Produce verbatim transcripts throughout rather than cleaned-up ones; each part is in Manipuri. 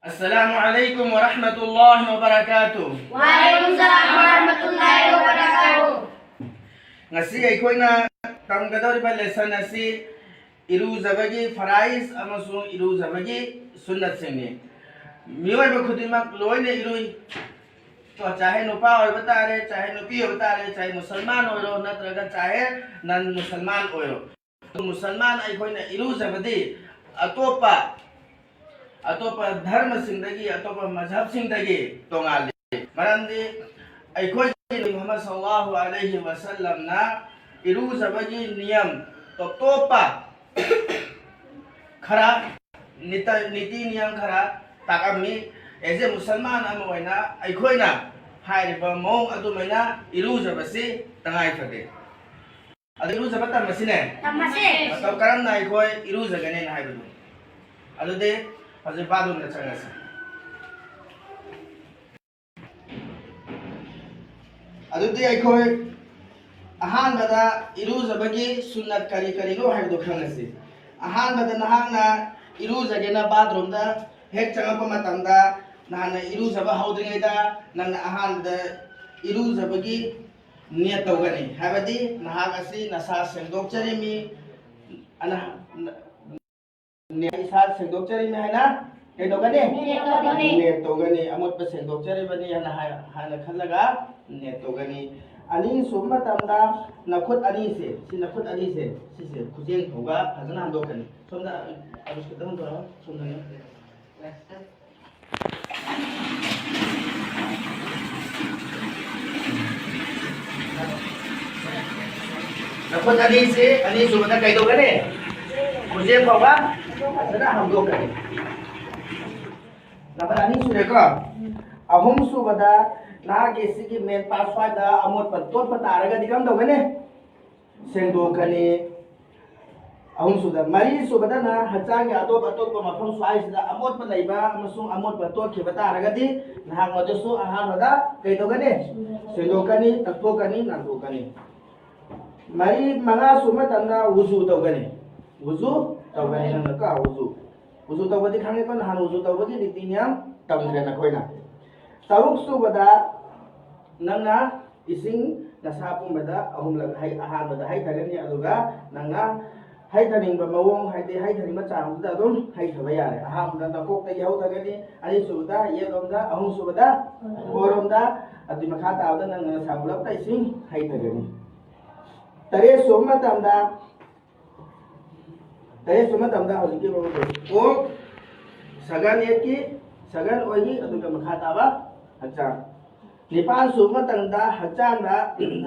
السلام عليكم ورحمة الله وبركاته. وعليكم السلام ورحمة الله وبركاته. ꯉꯁꯤ ꯑꯩꯈꯣꯏꯅ ꯇꯝꯒꯗꯧꯔꯤꯕ ꯂꯦꯁꯟ ꯑꯁꯤ ꯏꯔꯨꯖꯕꯒꯤ ꯐꯔꯥꯏꯖ ꯑꯃꯁꯨꯡ ꯏꯔꯨꯖꯕꯒꯤ ꯁꯨꯟꯅꯠꯁꯤꯡꯅꯤ꯫ ꯃꯤꯑꯣꯏꯕ ꯈꯨꯗꯤꯡꯃꯛ ꯂꯣꯏꯅ ꯏꯔꯨꯏ꯫ ꯆꯥꯍꯦ ꯅꯨꯄꯥ ꯑꯣꯏꯕ ꯇꯥꯔꯦ, ꯆꯥꯍꯦ ꯅꯨꯄꯤ ꯑꯣꯏꯕ ꯇꯥꯔꯦ, ꯆꯥꯍꯦ ꯃꯨꯁꯜꯃꯥꯟ ꯑꯣꯏꯔꯣ ꯅꯠꯇ꯭ꯔꯒ ꯆꯥꯍꯦ ꯅꯟ ꯃꯨꯁꯜꯃꯥꯟ ꯑꯣꯏꯔꯣ꯫ ꯃꯨꯁꯜꯃꯥꯟ ꯑꯩꯈꯣꯏꯅ ꯏꯔꯨꯖꯕꯗꯤ ꯑꯇꯣꯞꯄ ꯑꯇꯣꯞꯄ ꯙꯔꯃꯁꯤꯡꯗꯒꯤ, ꯑꯇꯣꯞꯄ ꯃꯖꯍꯕꯁꯤꯡꯗꯒꯤ ꯇꯣꯉꯥꯜꯂꯤ꯫ ꯃꯔꯝꯗꯤ ꯑꯩꯈꯣꯏꯒꯤ ꯅꯕꯤ ꯃꯨꯍꯝꯃꯗ ꯁꯜꯂꯜꯂꯥꯍꯨ ꯑꯂꯩꯍꯤ ꯋꯁꯜꯂꯝꯅ ꯏꯔꯨꯖꯕꯒꯤ ꯅꯤꯌꯝ, ꯇꯣꯞ ꯇꯣꯞꯄ ꯈꯔ, ꯅꯤꯇ- ꯅꯤꯇꯤ ꯅꯤꯌꯝ ꯈꯔ ꯇꯥꯛꯑꯝꯃꯤ꯫ ꯑꯦꯖ ꯑꯦ ꯃꯨꯁꯜꯃꯥꯟ ꯑꯃ ꯑꯣꯏꯅ ꯑꯩꯈꯣꯏꯅ ꯍꯥꯏꯔꯤꯕ ꯃꯑꯣꯡ ꯑꯗꯨꯃꯥꯏꯅ ꯏꯔꯨꯖꯕꯁꯤ ꯇꯉꯥꯏ ꯐꯗꯦ꯫ ꯑꯗꯨ ꯏꯔꯨꯖꯕ ꯇꯝꯕꯁꯤꯅꯦ, ꯇꯝꯕꯁꯦ꯫ ꯃꯇꯧ ꯀꯔꯝꯅ ꯑꯩꯈꯣꯏ ꯏꯔꯨꯖꯒꯅꯤꯅ ꯍꯥꯏꯕꯗꯨ꯫ ꯑꯗꯨꯗꯤ ꯍꯧꯖꯤꯛ ꯕꯥꯠꯔꯨꯝꯗ ꯆꯪꯉꯁꯤ꯫ ꯑꯗꯨꯗꯤ ꯑꯩꯈꯣꯏ ꯑꯍꯥꯟꯕꯗ ꯏꯔꯨꯖꯕꯒꯤ ꯁꯨꯟꯅꯠ ꯀꯔꯤ ꯀꯔꯤꯅꯣ ꯍꯥꯏꯕꯗꯨ ꯈꯪꯉꯁꯤ꯫ ꯑꯍꯥꯟꯕꯗ ꯅꯍꯥꯛꯅ ꯏꯔꯨꯖꯒꯦꯅ ꯕꯥꯠꯔꯨꯝꯗ ꯍꯦꯛ ꯆꯪꯉꯛꯄ ꯃꯇꯝꯗ, ꯅꯍꯥꯛꯅ ꯏꯔꯨꯖꯕ ꯍꯧꯗ꯭ꯔꯤꯉꯩꯗ ꯅꯪꯅ ꯑꯍꯥꯟꯕꯗ ꯏꯔꯨꯖꯕꯒꯤ ꯅꯤꯌꯠ ꯇꯧꯒꯅꯤ꯫ ꯍꯥꯏꯕꯗꯤ ꯅꯍꯥꯛ ꯑꯁꯤ ꯅꯁꯥ ꯁꯦꯡꯗꯣꯛꯆꯔꯤꯃꯤ, ꯑꯅ- ꯅ- ꯏꯁꯥ ꯁꯦꯡꯗꯣꯛꯆꯔꯤꯃꯤ ꯍꯥꯏꯅ ꯀꯩꯗꯧꯒꯅꯤ? ꯅꯤꯌꯠ ꯇꯧꯒꯅꯤ꯫ ꯅꯤꯌꯠ ꯇꯧꯒꯅꯤ꯫ ꯑꯃꯣꯠꯄ ꯁꯦꯡꯗꯣꯛꯆꯔꯤꯕꯅꯤ ꯍꯥꯏꯅ ꯍꯥꯏ- ꯍꯥꯏꯅ ꯈꯜꯂꯒ ꯅꯤꯌꯠ ꯇꯧꯒꯅꯤ꯫ ꯑꯅꯤꯁꯨꯕ ꯃꯇꯝꯗ ꯅꯈꯨꯠ ꯑꯅꯤꯁꯦ, ꯁꯤ ꯅꯈꯨꯠ ꯑꯅꯤꯁꯦ, ꯁꯤꯁꯦ ꯈꯨꯖꯦꯡ ꯐꯥꯎꯕ ꯐꯖꯅ ꯍꯥꯝꯗꯣꯛꯀꯅꯤ꯫ ꯁꯣꯝꯗ ꯑꯔꯨꯁ ꯈꯤꯇꯪ ꯍꯟꯗꯣꯔꯛꯑꯣ, ꯁꯣꯝꯗꯅꯦ꯫ ꯅꯈꯨꯠ ꯑꯅꯤꯁꯤ ꯑꯅꯤꯁꯨꯕꯗ ꯀꯩꯗꯧꯒꯅꯤ? ꯈꯨꯖꯦꯡ ꯐꯥꯎꯕ ꯐꯖꯅ ꯍꯥꯝꯗꯣꯛꯀꯅꯤ꯫ ꯅꯝꯕꯔ ꯑꯅꯤ ꯁꯨꯔꯦꯀꯣ꯫ ꯑꯍꯨꯝ ꯁꯨꯕꯗ ꯅꯍꯥꯛꯀꯤ ꯁꯤꯒꯤ ꯃꯦꯟ ꯄꯥꯔꯠ ꯁ꯭ꯋꯥꯏꯗ ꯑꯃꯣꯠꯄ ꯇꯣꯠꯄ ꯇꯥꯔꯒꯗꯤ ꯀꯔꯝ ꯇꯧꯒꯅꯤ? ꯁꯦꯡꯗꯣꯛꯀꯅꯤ꯫ ꯑꯍꯨꯝꯁꯨꯕꯗ, ꯃꯔꯤꯁꯨꯕꯗꯅ ꯍꯛꯆꯥꯡꯒꯤ ꯑꯇꯣꯞ ꯑꯇꯣꯞꯄ ꯃꯐꯝ ꯁ꯭ꯋꯥꯏꯁꯤꯗ ꯑꯃꯣꯠꯄ ꯂꯩꯕ ꯑꯃꯁꯨꯡ ꯑꯃꯣꯠꯄ ꯇꯣꯠꯈꯤꯕ ꯇꯥꯔꯒꯗꯤ ꯅꯍꯥꯛ ꯃꯗꯨꯁꯨ ꯑꯍꯥꯟꯕꯗ ꯀꯩꯗꯧꯒꯅꯤ? ꯁꯦꯡꯗꯣꯛꯀꯅꯤ, ꯇꯛꯊꯣꯛꯀꯅꯤ, ꯅꯥꯟꯊꯣꯛꯀꯅꯤ꯫ ꯃꯔꯤ, ꯃꯉꯥꯁꯨꯕ ꯃꯇꯝꯗ ꯋꯨꯖꯨ ꯇꯧꯒꯅꯤ꯫ ꯋꯨꯖꯨ ꯇꯧꯒꯅꯤ ꯅꯪꯅ ꯀꯣ, ꯋꯨꯖꯨ꯫ ꯎꯖꯨ ꯇꯧꯕꯗꯤ ꯈꯪꯉꯦꯀꯣ, ꯅꯍꯥꯟ ꯎꯖꯨ ꯇꯧꯕꯒꯤ ꯅꯤꯇꯤ ꯅꯤꯌꯝ ꯇꯝꯈ꯭ꯔꯦ ꯅꯈꯣꯏꯅ꯫ ꯇꯔꯨꯛ ꯁꯨꯕꯗ ꯅꯪꯅ ꯏꯁꯤꯡ ꯅꯁꯥ ꯄꯨꯝꯕꯗ ꯑꯍꯨꯝꯂꯛ ꯍꯩ-, ꯑꯍꯥꯟꯕꯗ ꯍꯩꯊꯒꯅꯤ, ꯑꯗꯨꯒ ꯅꯪꯅ ꯍꯩꯊꯅꯤꯡꯕ ꯃꯑꯣꯡ, ꯍꯥꯏꯗꯤ ꯍꯩꯊꯅꯤꯡꯕ ꯆꯥꯡꯗꯨꯗ ꯑꯗꯨꯝ ꯍꯩꯊꯕ ꯌꯥꯔꯦ꯫ ꯑꯍꯥꯟꯕꯗ ꯅꯀꯣꯛꯇꯒꯤ ꯍꯧꯊꯒꯅꯤ, ꯑꯅꯤꯁꯨꯕꯗ ꯌꯦꯠꯂꯣꯝꯗ, ꯑꯍꯨꯝꯁꯨꯕꯗ ꯑꯣꯏꯔꯣꯝꯗ, ꯑꯗꯨꯒꯤ ꯃꯈꯥ ꯇꯥꯕꯗ ꯅꯪꯅ ꯅꯁꯥ ꯄꯨꯂꯞꯇ ꯏꯁꯤꯡ ꯍꯩꯊꯒꯅꯤ꯫ ꯇꯔꯦꯠ ꯁꯨꯕ ꯃꯇꯝꯗ, ꯇꯔꯦꯠ ꯁꯨꯕ ꯃꯇꯝꯗ ꯍꯧꯖꯤꯛꯀꯤ ꯃꯑꯣꯡꯗꯣ ꯀꯣꯛ, ꯁꯒꯟ ꯌꯦꯠꯀꯤ, ꯁꯒꯟ ꯑꯣꯏꯒꯤ, ꯑꯗꯨꯒ ꯃꯈꯥ ꯇꯥꯕ ꯍꯛꯆꯥꯡ꯫ ꯅꯤꯄꯥꯟ ꯁꯨꯕ ꯃꯇꯝꯗ ꯍꯛꯆꯥꯡꯗ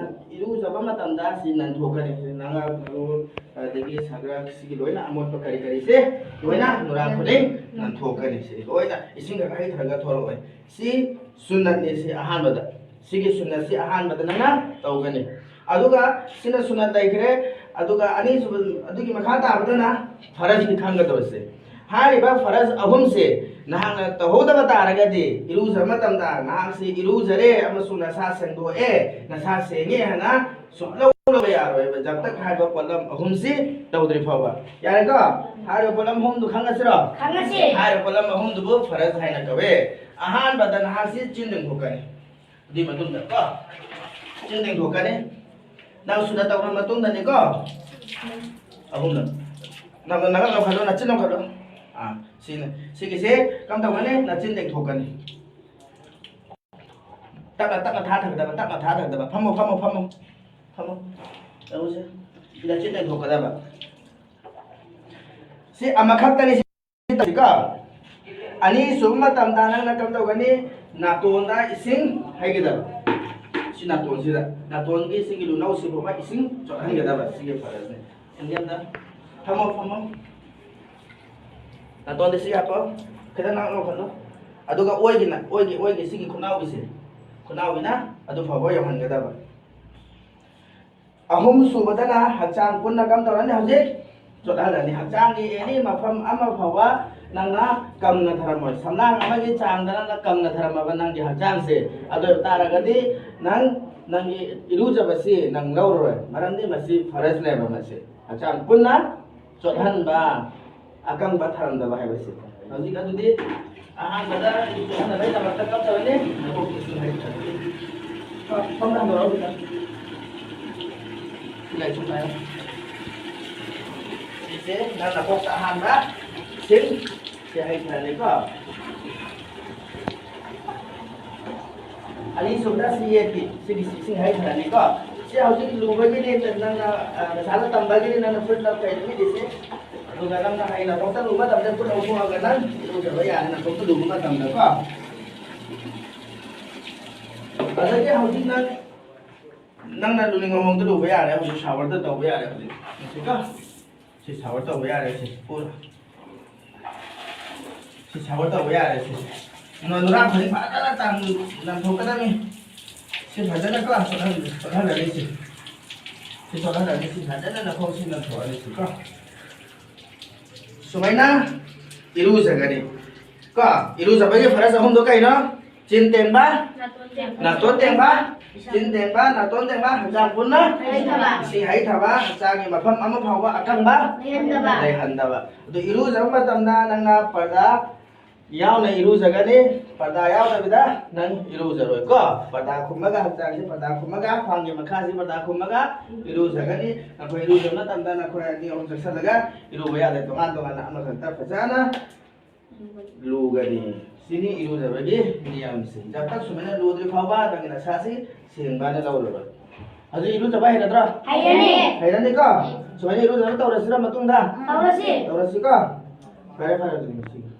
ꯏꯔꯨꯖꯕ ꯃꯇꯝꯗ ꯁꯤ ꯅꯟꯊꯣꯛꯀꯅꯤ꯫ ꯁꯤ ꯅꯉꯥꯛ, ꯅꯔꯨ, ꯑꯗꯒꯤ ꯁꯒ꯭ꯔꯛ, ꯁꯤꯒꯤ ꯂꯣꯏꯅ ꯑꯃꯣꯠꯄ ꯀꯔꯤ ꯀꯔꯤꯁꯦ ꯂꯣꯏꯅ ꯅꯨꯔꯥ ꯈꯨꯗꯤꯡ ꯅꯟꯊꯣꯛꯀꯅꯤ꯫ ꯁꯤ ꯂꯣꯏꯅ ꯏꯁꯤꯡ ꯈꯔ ꯍꯩꯊꯔꯒ ꯊꯣꯛꯂꯛꯑꯣꯏ꯫ ꯁꯤ ꯁꯨꯟꯅꯠꯅꯤ꯫ ꯁꯤ ꯑꯍꯥꯟꯕꯗ, ꯁꯤꯒꯤ ꯁꯨꯟꯅꯠꯁꯤ ꯑꯍꯥꯟꯕꯗ ꯅꯪꯅ ꯇꯧꯒꯅꯤ꯫ ꯑꯗꯨꯒ ꯁꯤꯅ ꯁꯨꯟꯅꯠ ꯂꯩꯈ꯭ꯔꯦ꯫ ꯑꯗꯨꯒ ꯑꯅꯤꯁꯨꯕ, ꯑꯗꯨꯒꯤ ꯃꯈꯥ ꯇꯥꯕꯗꯅ ꯐꯔꯖꯅꯤ ꯈꯪꯒꯗꯕꯁꯦ꯫ ꯍꯥꯏꯔꯤꯕ ꯐꯔꯖ ꯑꯍꯨꯝꯁꯦ ꯅꯍꯥꯛꯅ ꯇꯧꯍꯧꯗꯕ ꯇꯥꯔꯒꯗꯤ, ꯏꯔꯨꯖꯕ ꯃꯇꯝꯗ ꯅꯍꯥꯛꯁꯤ ꯏꯔꯨꯖꯔꯦ ꯑꯃꯁꯨꯡ ꯅꯁꯥ ꯁꯦꯡꯗꯣꯛꯑꯦ, ꯅꯁꯥ ꯁꯦꯡꯉꯦ ꯍꯥꯏꯅ ꯁꯨꯡꯂꯧ ꯂꯧꯕ ꯌꯥꯔꯣꯏꯕ, ꯖꯕ ꯇꯛ ꯍꯥꯏꯕ ꯄꯣꯠꯂꯝ ꯑꯍꯨꯝꯁꯤ ꯇꯧꯗ꯭ꯔꯤ ꯐꯥꯎꯕ꯫ ꯌꯥꯔꯦꯀꯣ? ꯍꯥꯏꯔꯤꯕ ꯄꯣꯠꯂꯝ ꯑꯍꯨꯝꯗꯨ ꯈꯪꯉꯁꯤꯔꯣ? ꯈꯪꯉꯁꯤ꯫ ꯍꯥꯏꯔꯤꯕ ꯄꯣꯠꯂꯝ ꯑꯍꯨꯝꯗꯨꯕꯨ ꯐꯔꯖ ꯍꯥꯏꯅ ꯀꯧꯋꯦ꯫ ꯑꯍꯥꯟꯕꯗ ꯅꯍꯥꯛꯁꯤ ꯆꯤꯟ ꯇꯦꯡꯊꯣꯛꯀꯅꯤ꯫ ꯑꯗꯨꯒꯤ ꯃꯇꯨꯡꯗ ꯀꯣ, ꯆꯤꯟ ꯇꯦꯡꯊꯣꯛꯀꯅꯤ꯫ ꯅꯪ ꯁꯨꯟꯅꯠ ꯇꯧꯔꯕ ꯃꯇꯨꯡꯗꯅꯤꯀꯣ꯫ ꯑꯍꯨꯝꯂꯛ꯫ ꯅꯪ, ꯅꯪ ꯂꯧꯈꯠꯂꯣ, ꯅꯆꯤꯟ ꯂꯧꯈꯠꯂꯣ꯫ ꯑꯥ, ꯁꯤꯅ, ꯁꯤꯒꯤꯁꯦ ꯀꯝ ꯇꯧꯒꯅꯤ? ꯅꯆꯤꯟ ꯇꯦꯡꯊꯣꯛꯀꯅꯤ꯫ ꯇꯞꯅ, ꯇꯞꯅ ꯊꯥꯊꯒꯗꯕ, ꯇꯞꯅ ꯊꯥꯊꯒꯗꯕ꯫ ꯐꯝꯃꯣ, ꯐꯝꯃꯣ, ꯐꯝꯃꯣ꯫ ꯐꯝꯃꯣ꯫ ꯇꯧꯁꯦ꯫ ꯅꯆꯤꯟ ꯇꯦꯡꯊꯣꯛꯀꯗꯕ꯫ ꯁꯤ ꯑꯃꯈꯛꯇꯅꯤ, ꯁꯤ ꯇꯧꯁꯤꯀꯣ꯫ ꯑꯅꯤꯁꯨꯕ ꯃꯇꯝꯗ ꯅꯪꯅ ꯀꯝ ꯇꯧꯒꯅꯤ? ꯅꯥꯇꯣꯟꯗ ꯏꯁꯤꯡ ꯍꯩꯒꯗꯕ꯫ ꯁꯤ ꯅꯥꯇꯣꯟꯁꯤꯗ, ꯅꯥꯇꯣꯟꯒꯤ ꯁꯤꯒꯤ ꯂꯨꯅꯧꯁꯤ ꯐꯥꯎꯕ ꯏꯁꯤꯡ ꯆꯣꯠꯍꯟꯒꯗꯕ꯫ ꯁꯤꯒꯤ ꯐꯔꯖꯅꯤ꯫ ꯁꯤꯡꯒꯦꯝꯗ ꯐꯝꯃꯣ, ꯐꯝꯃꯣ꯫ ꯅꯥꯇꯣꯟꯗ ꯁꯤ ꯍꯥꯞꯄꯣ꯫ ꯈꯤꯇꯪ ꯅꯥꯛ ꯂꯧꯈꯠꯂꯣ꯫ ꯑꯗꯨꯒ ꯑꯣꯏꯒꯤꯅ, ꯑꯣꯏꯒꯤ, ꯑꯣꯏꯒꯤ ꯁꯤꯒꯤ ꯈꯨꯠꯅꯥꯎꯒꯤꯁꯦ, ꯈꯨꯠꯅꯥꯎꯒꯤꯅ ꯑꯗꯨ ꯐꯥꯎꯕ ꯌꯧꯍꯟꯒꯗꯕ꯫ ꯑꯍꯨꯝ ꯁꯨꯕꯗꯅ ꯍꯛꯆꯥꯡ ꯄꯨꯟꯅ ꯀꯝ ꯇꯧꯔꯅꯤ? ꯍꯧꯖꯤꯛ ꯆꯣꯠꯍꯜꯂꯅꯤ꯫ ꯍꯛꯆꯥꯡꯒꯤ ꯑꯦꯅꯤ ꯃꯐꯝ ꯑꯃ ꯐꯥꯎꯕ ꯅꯪꯅ ꯀꯪꯅ ꯊꯔꯝꯃꯣꯏ꯫ ꯁꯝꯂꯥꯡ ꯑꯃꯒꯤ ꯆꯥꯡꯗ ꯅꯪꯅ ꯀꯪꯅ ꯊꯔꯝꯃꯕ ꯅꯪꯒꯤ ꯍꯛꯆꯥꯡꯁꯦ, ꯑꯗꯨ ꯑꯣꯏꯕ ꯇꯥꯔꯒꯗꯤ ꯅꯪ, ꯅꯪꯒꯤ ꯏꯔꯨꯖꯕꯁꯤ ꯅꯪ ꯂꯧꯔꯔꯣꯏ, ꯃꯔꯝꯗꯤ ꯃꯁꯤ ꯐꯔꯖꯅꯦꯕ꯫ ꯃꯁꯤ ꯍꯛꯆꯥꯡ ꯄꯨꯟꯅ ꯆꯣꯠꯍꯟꯕ꯫ ꯑꯀꯪꯕ ꯊꯥꯔꯝꯗꯕ ꯍꯥꯏꯕꯁꯤ꯫ ꯍꯧꯖꯤꯛ ꯑꯗꯨꯗꯤ ꯑꯍꯥꯟꯕꯗ ꯆꯨꯞꯅꯕꯒꯤꯗꯃꯛꯇ ꯀꯞꯇꯕꯅꯤ꯫ ꯅꯀꯣꯛꯇꯁꯨ ꯍꯥꯏ-, ꯐꯝꯗ ꯍꯟꯗꯣꯔꯛꯑꯣ ꯈꯤꯇꯪ꯫ ꯁꯤ ꯂꯥꯏ ꯁꯨꯝ ꯄꯥꯏꯌꯣ꯫ ꯁꯤꯁꯦ ꯅꯪ ꯅꯀꯣꯛꯇ ꯑꯍꯥꯟꯕ ꯁꯤꯡ ꯁꯤ ꯍꯩꯊꯔꯅꯤꯀꯣ꯫ ꯑꯅꯤꯁꯨꯕꯗ ꯁꯤ ꯌꯦꯠꯀꯤ ꯁꯤꯒꯤ ꯁꯤꯡ ꯍꯩꯊꯔꯅꯤꯀꯣ꯫ ꯁꯤ ꯍꯧꯖꯤꯛ ꯂꯨꯕꯒꯤꯅꯦ, ꯅꯪꯅ, ꯑ, ꯅꯁꯥꯅ ꯇꯝꯕꯒꯤꯅꯦ, ꯅꯪꯅ ꯐꯨꯔꯤꯠ ꯂꯧꯊꯣꯛꯏ ꯃꯤꯒꯤꯁꯦ꯫ ꯑꯗꯨꯒ ꯅꯪꯅ ꯍꯌꯦꯡ ꯅꯀꯣꯛꯇ ꯂꯨꯕ ꯃꯇꯝꯗ ꯈꯨꯠ ꯂꯧꯊꯣꯛꯑꯒ ꯅꯪ ꯏꯔꯨꯖꯕ ꯌꯥꯔꯦ, ꯅꯀꯣꯛꯇ ꯂꯨꯕ ꯃꯇꯝꯗꯀꯣ꯫ ꯑꯗꯒꯤ ꯍꯧꯖꯤꯛ ꯅꯪ, ꯅꯪꯅ ꯂꯨꯅꯤꯡꯕ ꯃꯑꯣꯡꯗ ꯂꯨꯕ ꯌꯥꯔꯦ, ꯍꯧꯖꯤꯛ ꯁꯥꯋꯔꯗ ꯇꯧꯕ ꯌꯥꯔꯦ ꯍꯧꯖꯤꯛ꯫ ꯁꯤꯀꯣ? ꯁꯤ ꯁꯥꯋꯔ ꯇꯧꯕ ꯌꯥꯔꯦ, ꯁꯤ ꯄꯨꯔꯥ꯫ ꯁꯤ ꯁꯥꯋꯔ ꯇꯧꯕ ꯌꯥꯔꯦ, ꯁꯤ꯫ ꯅꯣ-, ꯅꯨꯔꯥ ꯈꯨꯗꯤꯡ ꯐꯖꯅ ꯇꯥꯡ-, ꯅꯥꯟꯊꯣꯛꯀꯗꯕꯅꯤ꯫ ꯁꯤ ꯐꯖꯅ ꯀꯣ, ꯆꯣꯠꯍꯟ-, ꯆꯣꯠꯍꯜꯂꯅꯤ ꯁꯤ꯫ ꯁꯤ ꯆꯣꯠꯍꯜꯂꯅꯤ, ꯁꯤ ꯐꯖꯅ ꯅꯈꯣꯡ ꯁꯤ ꯅꯥꯟꯊꯣꯛꯑꯅꯤ ꯁꯤ ꯀꯣ꯫ ꯁꯨꯃꯥꯏꯅ ꯏꯔꯨꯖꯒꯅꯤ꯫ ꯀꯣ, ꯏꯔꯨꯖꯕꯒꯤ ꯐꯔꯁ ꯑꯍꯨꯝꯗꯣ ꯀꯩꯅꯣ? ꯆꯤꯟ ꯇꯦꯡꯕ, ꯅꯥꯇꯣꯟ ꯇꯦꯡꯕ, ꯆꯤꯟ ꯇꯦꯡꯕ, ꯅꯥꯇꯣꯟ ꯇꯦꯡꯕ, ꯍꯛꯆꯥꯡ ꯄꯨꯟꯅ ꯍꯩꯊꯕ꯫ ꯏꯁꯤꯡ ꯍꯩꯊꯕ, ꯍꯛꯆꯥꯡꯒꯤ ꯃꯐꯝ ꯑꯃ ꯐꯥꯎꯕ ꯑꯀꯪꯕ ꯂꯩꯍꯟꯗꯕ꯫ ꯂꯩꯍꯟꯗꯕ꯫ ꯑꯗꯨ ꯏꯔꯨꯖꯕ ꯃꯇꯝꯗ ꯅꯪꯅ ꯄꯔꯗꯥ ꯌꯥꯎꯅ ꯏꯔꯨꯖꯒꯅꯤ꯫ ꯄꯔꯗꯥ ꯌꯥꯎꯗꯕꯤꯗ ꯅꯪ ꯏꯔꯨꯖꯔꯣꯏꯀꯣ꯫ ꯄꯔꯗꯥ ꯈꯨꯝꯃꯒ, ꯍꯛꯆꯥꯡꯁꯤ ꯄꯔꯗꯥ ꯈꯨꯝꯃꯒ, ꯈ꯭ꯋꯥꯡꯒꯤ ꯃꯈꯥꯁꯤ ꯄꯔꯗꯥ ꯈꯨꯝꯃꯒ ꯏꯔꯨꯖꯒꯅꯤ꯫ ꯅꯈꯣꯏ ꯏꯔꯨꯖꯕ ꯃꯇꯝꯗ ꯅꯈꯣꯏ ꯑꯅꯤ ꯑꯍꯨꯝ ꯆꯪꯁꯜꯂꯒ ꯏꯔꯨꯕ ꯌꯥꯗꯦ, ꯇꯣꯉꯥꯟ ꯇꯣꯉꯥꯟꯅ ꯑꯃꯈꯛꯇ ꯐꯖꯅ ꯂꯨꯒꯅꯤ꯫ ꯁꯤꯅꯤ ꯏꯔꯨꯖꯕꯒꯤ ꯅꯤꯌꯝꯁꯤ꯫ ꯖꯕ ꯇꯛ ꯁꯨꯃꯥꯏꯅ ꯂꯨꯗ꯭ꯔꯤ ꯐꯥꯎꯕ ꯅꯪꯒꯤ ꯅꯁꯥꯁꯤ ꯁꯦꯡꯕ ꯍꯥꯏꯅ ꯂꯧꯔꯔꯣꯏ꯫ ꯑꯗꯨ ꯏꯔꯨꯖꯕ ꯍꯩꯔꯗ꯭ꯔꯣ? ꯍꯩꯔꯅꯤ꯫ ꯍꯩꯔꯅꯤꯀꯣ? ꯁꯨꯃꯥꯏꯅ ꯏꯔꯨꯖꯕ ꯇꯧꯔꯁꯤꯔ ꯃꯇꯨꯡꯗ? ꯇꯧꯔꯁꯤ꯫ ꯇꯧꯔꯁꯤꯀꯣ? ꯐꯔꯦ, ꯐꯔꯦ, ꯑꯗꯨꯗꯤ ꯉꯁꯤꯒꯤ꯫